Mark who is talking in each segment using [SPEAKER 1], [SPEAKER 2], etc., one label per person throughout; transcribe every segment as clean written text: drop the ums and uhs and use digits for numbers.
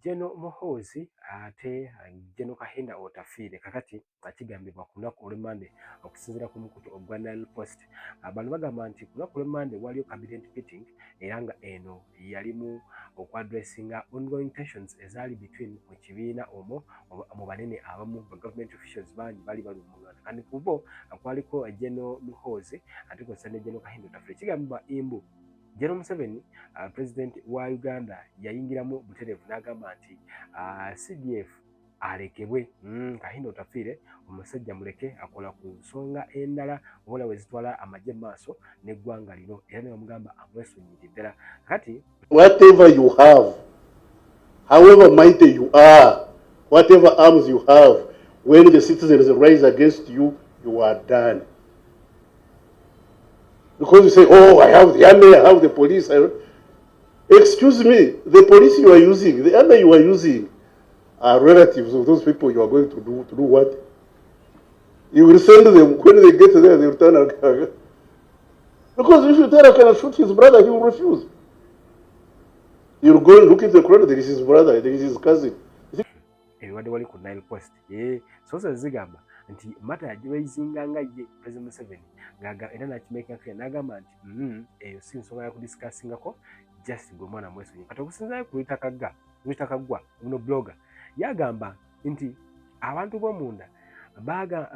[SPEAKER 1] General Muhoozi ate General Kahinda Otafiire. Kakati kigambibwa ku lunaku olw'Emmande, okusinziira ku mukutu ogwa Nile Post, bano bagamba nti ku lunaku lw'Emmande waliyo cabinet meeting, era nga eno yalimu okuaddressinga ongoing tensions ezaali between mu kibiina omwo mu banene abamu ba government officials. Bangi bali balumungana, kandi ku bo kwaliko General Muhoozi ate kw'ossa ne General Kahinda Otafiire. Kigambibwa mbu General Museveni, president wa Uganda, yayingiramu butereevu n'agamba nti CDF alekebwe, Kahinda Otafiire omusajja muleke akola ku nsonga endala obola we zitwala amagye mu maaso n'eggwanga lino, era ne bamugamba amwesonyiire ddala kati.
[SPEAKER 2] Whatever you have, however mighty you are, whatever arms you have, when the citizens rise against you, you are done. Because you say, "Oh, I have the army, I have the police." Excuse me, the police you are using, the army you are using, are relatives of those people you are going to do what? You will send them, when they get there, they will turn and. Because if you tell I can shoot his brother, he will refuse. You'll go and look at the crowd, there is his brother, there is his cousin.
[SPEAKER 1] Ebibadde wali ku Nile Post, sources zigamba nti matter yagiraisinga nga ye President Museveni era nakimakinga clear n'agamba nti eyo si nsonga ya kudiscussingako, just gwe omwana mwesonyi. Kati okusinzirayo ku Rita Kaggwa, ono blogger, yagamba nti abantu b'omunda baga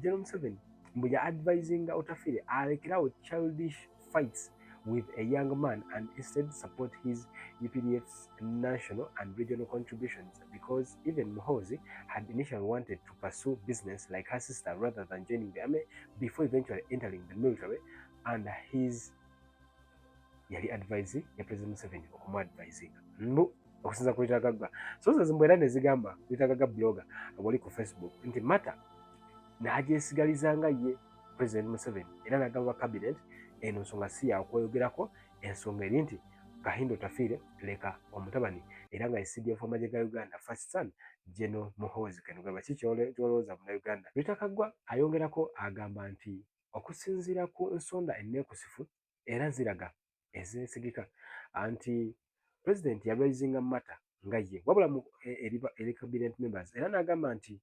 [SPEAKER 1] General Museveni mbu ya advisinga Otafiire alekerawo childish fights with a young man and instead support his UPDF's national and regional contributions, because even Muhoozi had initially wanted to pursue business like her sister rather than joining the army before eventually entering the military, and his yali advice ya President Museveni okumuadvisinga mbu okusinza ku Rita Kaggwa. Sources mbu era ne zigamba Rita Kaggwa blogger wali ku Facebook nti matter n'agyesigaliza nga ye President Museveni era n'agamba cabinet eno nsonga si yakweyogerako. Ensonga eri nti Kahinda Otafiire leka omutabani era nga CDF amagye ga Uganda, first son General Muhoozi Kainerugaba. Ki kyolowooza, Munnayuganda? Rita Kaggwa ayongerako agamba nti okusinziira ku nsonda enneekusifu era ziraga ezeesigika nti president yaraisinga matter nga ye wabula eri cabinet members, era n'agamba nti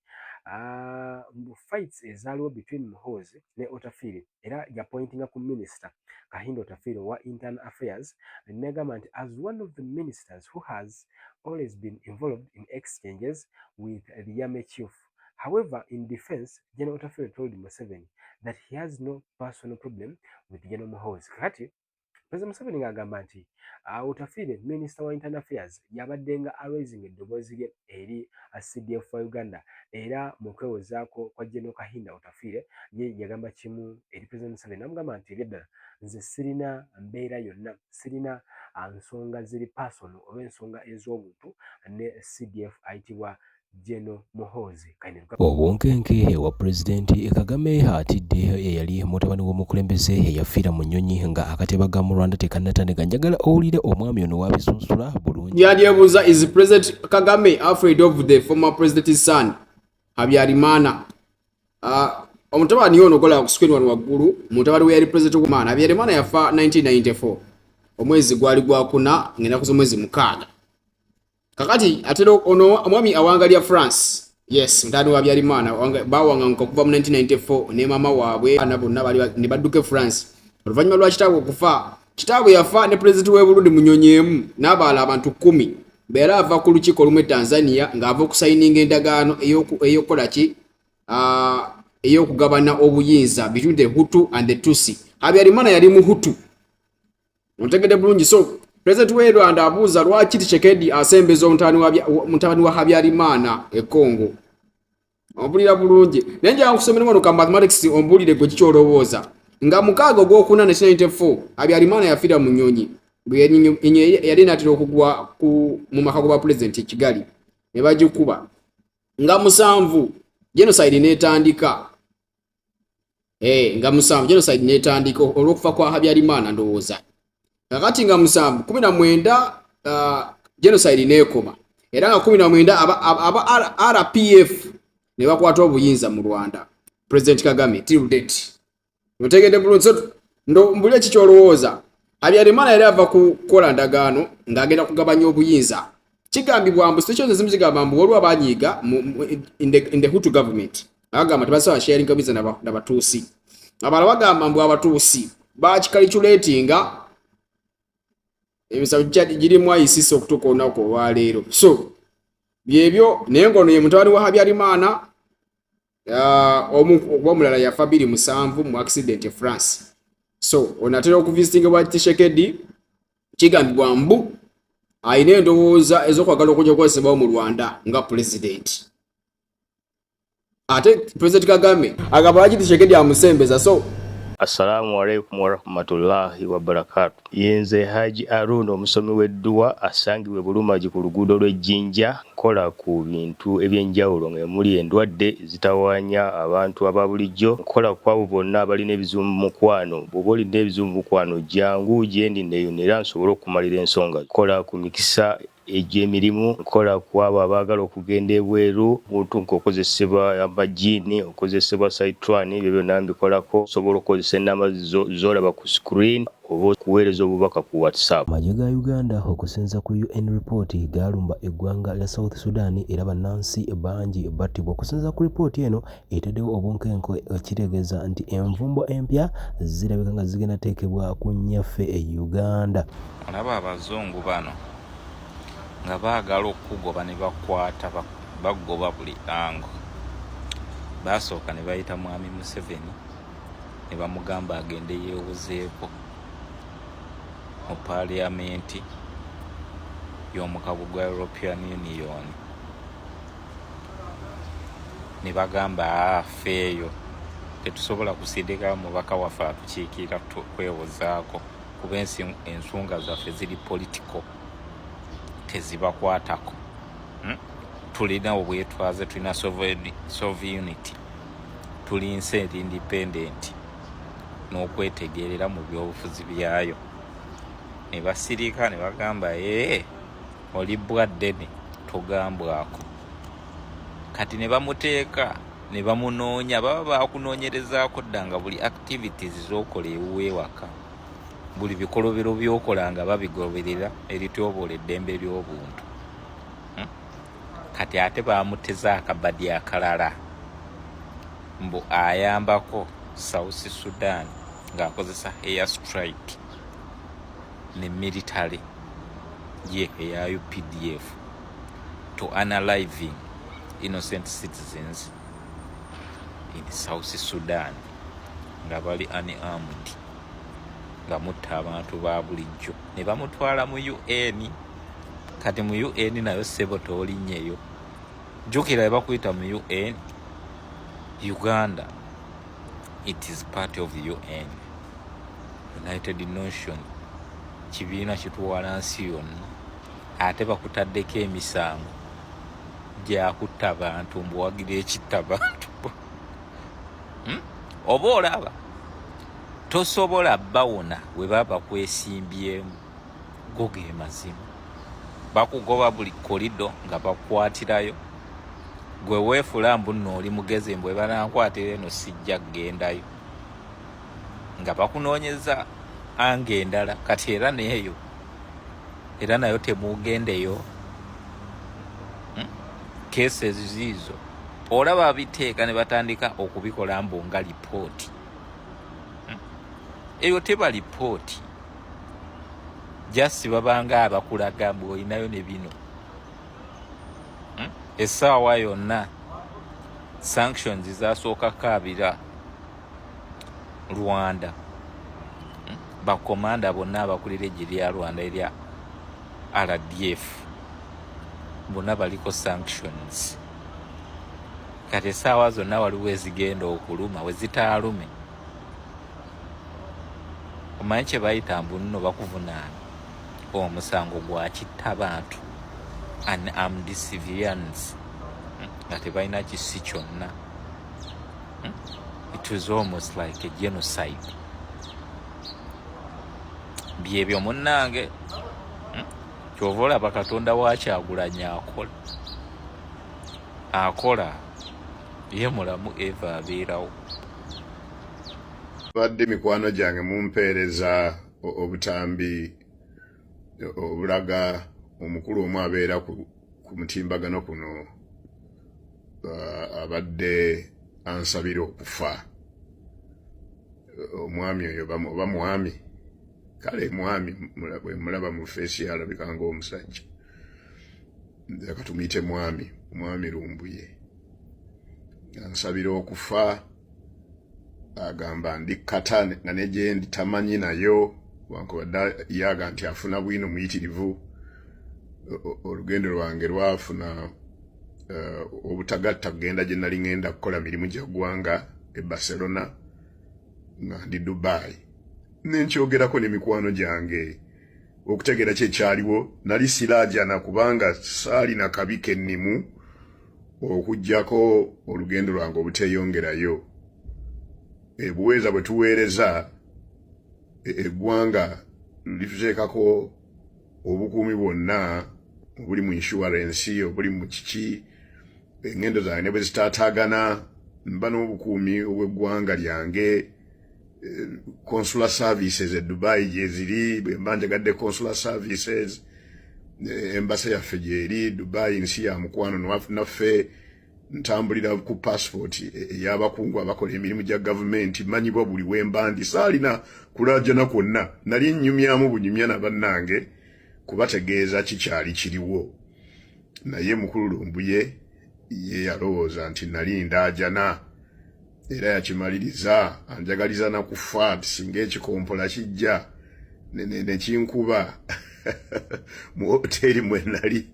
[SPEAKER 1] mu fights ezaaliwo between Muhoozi ne Otafiire, era yapointinga ku minister Kahinda Otafiire owa internal affairs, n'agamba nti as one of the ministers who has always been involved in exchanges with the army chief. However, in defense, General Otafiire told Museveni that he has no personal problem with General Muhoozi. Kakati President Museveni ng'agamba nti Otafiire, minister wa internal affairs, yabadde nga araising eddoboozi lye eri CDF wa Uganda, era mu kwewozaako kwa General Kahinda Otafiire ye yagamba kimu eri President Museveni, n'amugamba nti ebyaddala nze sirina mbeera yonna, sirina nsonga ziri personal oba ensonga ez'obuntu ne CDF ayitibwa General Muhoozi Kainerugaba.
[SPEAKER 3] Obunkenke wa Pulezidenti Kagame atidde eyali mutabani w'omukulembeze eyafiira mu nnyonyi nga akateba mu Rwanda tekannatandika. Njagala owulire omwami ono wabisunsula bulungi.
[SPEAKER 4] Yandyebuuza, is President Kagame afraid of the former president's son Habyarimana? Omutabani ono gola ku screen wano waggulu, mutabani we yali president w'Imana. Habyarimana yafa 1994, omwezi gwali gwakuna ng'ennaku z'omwezi 6. Kakati atera ono omwami awangalya France. Yes, mutabani wa Habyarimana bawanganguka okuva mu 1994 ne maama waabwe ana bonna bali ne badduka e France oluvannyuma lwa kitaabwe okufa. Kitaabwe yafa ne pulezidenti w'e Burundi mu nnyonyi emu n'abalala abantu 10, bwe yali ava ku lukiiko olumu e Tanzania ng'ava okusayininga endagaano ey'okukola ki, ey'okugabana obuyinza between the Hutu and the Tutsi. Habyarimana yali mu Hutu, ontegedde bulungi? So pulezidenti w'e Rwanda abuuza lwaki Tshisekedi asembeza mutabani wa Habyarimana e Congo. Ompulira bulungi? Naye njagala nkusomera wano ka mathematics, ombuulire gwe kikyolowooza. Nga 6 ogwokuna 1994 Habyarimana yafiira mu nnyonyi, bwe ennyonyi yali enaatera okugwa mu maka gwa pulezidenti e Kigali ne bagikuba. Nga 7 genocide n'etandika. Nga 7 genocide n'etandika olw'okufa kwa Habyarimana ndowooza. Kakati nga 7 19 genocide n'ekoma, era nga 19 aba RPF ne bakwata obuyinza mu Rwanda, President Kagame till date. Otegedde bulungi? So ndo mbuli ki kyolowooza. Habyarimana yali ava kukola ndagaano ng'agenda kugabanya obuyinza. Kigambibwa mbu situations ezimu zigamba mbu waliwo abanyiiga in the Hutu government, agamba tebasobola sharinga visa n'Abatuusi. Abalala bagamba mbu Abatuusi bakicalculatinga, emisango girimu ICC okutuuka olunaku olwaleero. So byebyo, naye ng'ono ye mutabani wa Habyarimana omu, oba omulala yafa 27 mu accident e France. So ono atera okuvisitingibwa Tshisekedi. Kigambibwa mbu alina endowooza ez'okwagala okujja okukozesebwawo mu Rwanda nga pulezidenti, ate President Kagame agamba lwaki Tshisekedi amusembeza. So
[SPEAKER 5] Assalamu alaikum warahmatullahi wabarakatu. Yenze Haji Aruna, omusomi w'edduwa asangibwa e Bulumagi ku luguudo lw'Ejjinja. Nkola ku bintu ebyenjawulo nga muli endwadde ezitawaanya abantu aba bulijjo. Nkola ku abo bonna abalina ebizibu mu mukwano. Bw'oba olina ebizibu mu mukwano, jangu gyendi neeyune era nsobole okumalira ensonga. Nkola ku mikisa egy'emirimu, nkola ku abo abaagala okugenda ebweru, muntu ng'okozesebwa amajiini, okozesebwa saitwani, ebyo byonna mbikolako. Osobola okukozesa ennamba z'olaba ku screen oba okuweereza obubaka ku WhatsApp.
[SPEAKER 3] Amagye ga Uganda okusinziira ku UN report gaalumba eggwanga lya South Sudan era bannansi bangi battibwa. Okusinziira ku ripooti eno etaddewo obunkenke, kitegeeza nti envumbo empya zirabika nga zigenda teekebwa ku nnyaffe e Uganda.
[SPEAKER 6] Olaba abazungu bano nga baagala okukugoba ne bakwata bagoba buli ango. Baasooka ne bayita Mwami Museveni ne bamugamba agende yeewozeeko mu paaliyamenti y'omukago gwa European Union, ne bagamba, "Aa, ffeeyo tetusobola kusindikayo mubaka waffe atukiikirira kwewozaako, kuba ensonga zaffe ziri political, tezibakwatako. Tulina obwetwaze, tulina sovereignty, tuli nsi eri independent n'okwetegerera mu byobufuzi byayo." Ne basirika ne bagamba, "Ee, oli bbwa ddene, togambwako." Kati ne bamuteeka ne bamunoonya. Baba bakunoonyerezaako dda nga buli activities z'okola ewuwe ewaka, buli bikolobero by'okola nga babigoberera erityobola eddembe ly'obuntu. Kati ate bamuteze akabadi akalala mbu ayambako South Sudan ng'akozesa air strike ne military ye eya UPDF to unaliving innocent citizens in South Sudan nga bali unarmed, nga mutta abantu ba bulijjo. Ne bamutwala mu UN. Kati mu UN nayo, ssebo, toolinnyeyo. Jjukira bwe bakuyita mu UN, Uganda, it is part of UN, United Nation, kibiina kitwala nsi yonna, ate bakutaddeko emisango gyakutta bantu, mbuwagira ekitta bantu. Oba olaba tosobola bawona bwe baba bakwesimbyemu. Go ge mazima, bakugoba buli kolido nga bakukwatirayo. Gwe weefula mbu nno oli mugezi, mbwe banankwatira eno sijja kgendayo, nga bakunoonyeza ange endala. Kati era neeyo era nayo temugendeyo. Cases ziizo olaba biteeka ne batandika okubikola mbu nga lipooti. Eyo teba lipooti, just babanga abakulaga mbu olinayo ne bino. Essaawa yonna sanctions zasooka kaabira Rwanda. Bakomanda bonna abakulira eggye lya Rwanda erya RDF bonna baliko sanctions. Kati essaawa zonna waliwo ezigenda okuluma, we zitaalume omanyi kye bayita mbu nno bakuvunaana omusango gwa kitta bantu, unarmed civilians, nga tebalina kisi kyonna. It was almost like a genocide. Byebyo munnange. Kyova olaba Katonda wakyagulanyi akola, akola ye mulamu, eva abeerawo.
[SPEAKER 7] Badde mikwano gyange mumpeereza obutambi obulaga. Omukulu omu abeera ku, ku mutimbagano kuno abadde ansabira okufa. Omwami oyo oba mwami, kale mwami, bwe mulaba mu feesi alabika ng'omusajja, leka tumuyite mwami, mwami Lumbuye ansabira okufa. Agamba ndi kata nga ne gyendi tamanyi nayo, wankubadde yaga nti afuna bwino muyitirivu. Olugendo lwange lwafuna obutagatta kugenda gye nali ngenda kukola mirimu gya ggwanga e Barcelona nga ndi Dubai, nenkyogerako ne mikwano gyange okutegeera ki ekyaliwo. Nali siraajana kubanga saalina kabi kennimu okuggyako olugendo lwange obuteeyongerayo. Ebuweereza bwe tuweereza eggwanga lituteekako obukuumi bwonna obuli mu inshuwarensi, obuli mu kiki. Engendo zange ne bwe zitaataagana, mba n'obukuumi obw'eggwanga lyange. Consular services e Dubai gyeziri, bwe mba njagadde consular services, embassy yaffe gyeri Dubai. Nsi ya mukwano naffe. Ntambulira ku passport ey'abakungu abakola emirimu gya gavumenti, manyibwa buli wemba ndi. Saalina kulaajana kwonna, nali nnyumyamu bunyumya na bannange kubategeeza kikyali kiriwo. Naye mukulu Lumbuye ye yalowooza nti nali ndaajana, era yakimaliriza anjagaliza na kufa, nti singa ekikompola kijja nekinkuba mu hoteeri mwe nali.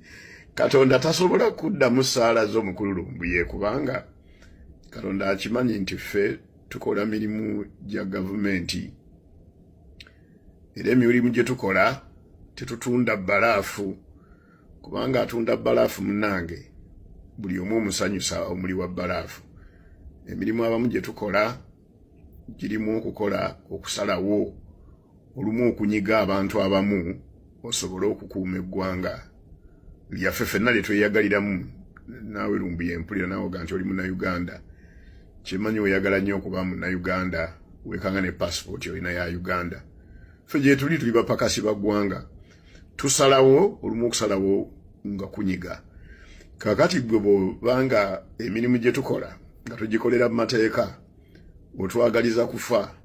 [SPEAKER 7] Katonda tasobola kuddamu ssaala zo, mukulu Lumbuye, kubanga Katonda akimanyi nti ffe tukola mirimu gya gavumenti, era emirimu gye tukola tetutunda bbalaafu, kubanga atunda bbalaafu munnange buli omu omusanyusa omuli wa bbalaafu. Emirimu abamu gye tukola girimu okukola okusalawo olumu okunyiga abantu abamu osobole okukuuma eggwanga lyaffe ffenna lye tweyagaliramu. Naawe Lumbuye mpulira naawe oga nti oli Munnayuganda. Kyemanyi oyagala nnyo okuba Munnayuganda, wekanga ne passport olina ya Uganda. Ffe gyetuli tuli bapakasi ba ggwanga, tusalawo olumu okusalawo nga kunyiga. Kakati gwe bwobanga emirimu gye tukola nga tugikolera mu mateeka otwagaliza kufa,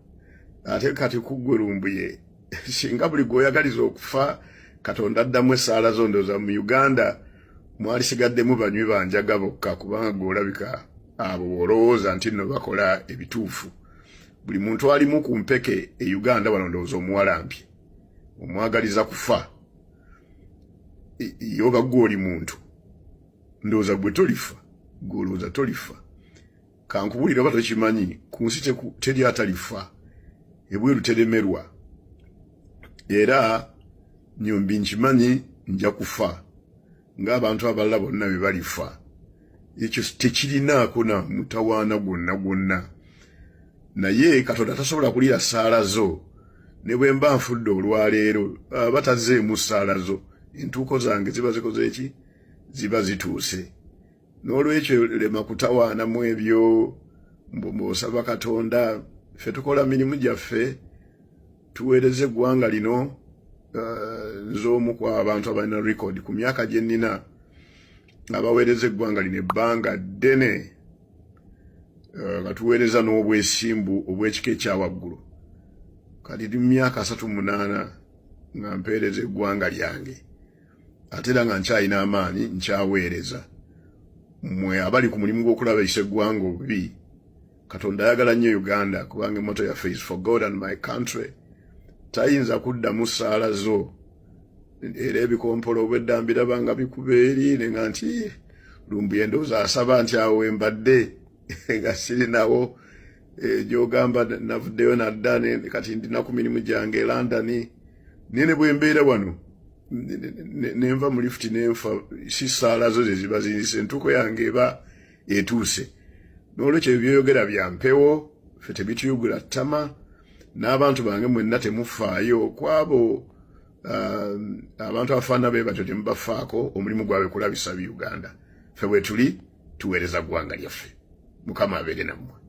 [SPEAKER 7] ate kati kuggwe Lumbuye, singa buli gweoyagaliza okufa Katonda addamu essaala zo, ndowooza mu Uganda mwalisigaddemu banywi banjaga bokka, kubanga gweolabika abo bwolowooza nti nno bakola ebituufu. Buli muntu alimu ku mpeke e Uganda wano ndowooza omuwalampye omwagaliza kufa. Yoba gwe oli muntu, ndowooza gwe tolifa, gwe olowooza tolifa. Kankubulire oba tokimanyi, ku nsi teri atalifa, ebweru teremerwa. Era nyombi nkimanyi nja kufa ng'abantu abalala bonna bwe balifa. Ekyo tekirinaako na mutawaana gwonna gwonna, naye Katonda tasobola kulira ssaala zo. Ne bwe mba nfudde olwaleero, aba tazzeemu ssaala zo, entuuko zange ziba zikoze eki? Ziba zituuse. N'olwekyo lema kutawaana mu ebyo mbw'osaba Katonda. Ffe tukola mirimu gyaffe, tuweereza eggwanga lino. Nze omu ku abantu abalina record ku myaka gye nnina abaweereza eggwanga lino ebbanga ddene, nga tuweereza n'obwesimbu obw'ekika ekya waggulu. Kati ndi mu myaka 38 nga mpeereza eggwanga lyange, ate era nga nkyalina amaanyi nkyaweereza. Mmwe abali ku mulimu gw'okulabisa eggwanga obubi, Katonda ayagala nnyo Uganda, kubanga emmoto yaffe is for God and my country. Tayinza kuddamu ssaala zo. Era ebikompolo obwedda mbiraba nga bikuba eri, nenga nti Lumbuye ndowooza asaba nti awo wembadde nga sirinawo gyogamba navuddeyo nadda, kati ndina ku mirimu gyange e London. Naye ne bwembeera wano nenva mu lifuti nenfa, si ssaala zo ze ziba zinzise, entuuko yange eba etuuse. N'olwekyo ebyo byoyogera bya mpewo, ffe tebituyugula ttama. N'abantu bange mwenna temufaayo kwabo abantu abafaanana be batyo, temubafaako. Omulimu gwabwe kulabisa bi Uganda. Ffe bwe tuli tuweereza ggwanga lyaffe. Mukama abeere nammwe.